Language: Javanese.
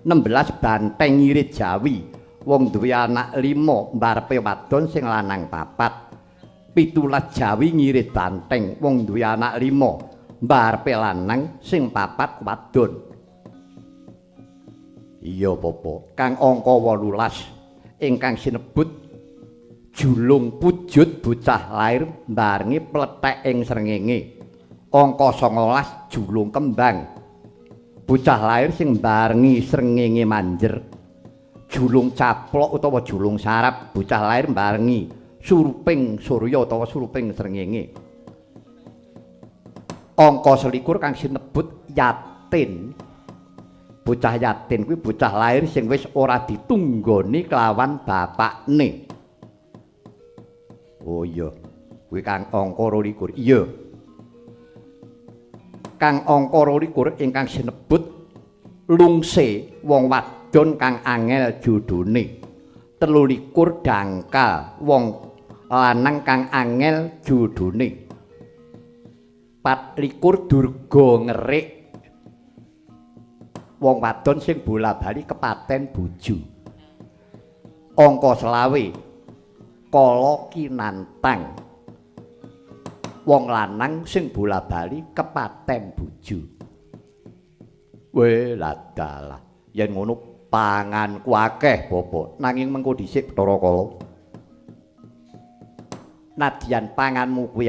16 banteng ngirit Jawi, wong duwe anak 5, mbarepe wadon sing lanang 4. 17 Jawi ngirit banteng, wong duwe anak 5, mbarepe lanang sing 4 wadon. Iya, Bapak. Kang angka 18 ingkang sinebut julung pujut, bocah lair mbarengi plethek ing srengenge. Angka 19 julung kembang, bocah lair sing mbarengi srengenge manjer. Julung caplok utawa julung sarap, bocah lair mbarengi suruping surya utawa suruping srengenge. Angka 21 kang sinebut yatin. Bocah yatin kuwi bocah lair sing wis ora ditunggoni kelawan bapakne. Oh iya, kuwi kang angka 22. Iya. Kang angka 22 ingkang sinebut lungse, wong wadon kang angel jodhone. 23 dangkal, wong lanang kang angel jodhone. 24 durga ngerik, wong wadon sing bola-bali kepaten bojo. Angka 25 kala kinantang, wong lanang sing bola-bali kepaten bojo. Weh, ladalah. Yen ngono panganku akeh, Bapak. Nanging mengko dhisik, Bathara Kala. Nadyan panganmu kuwi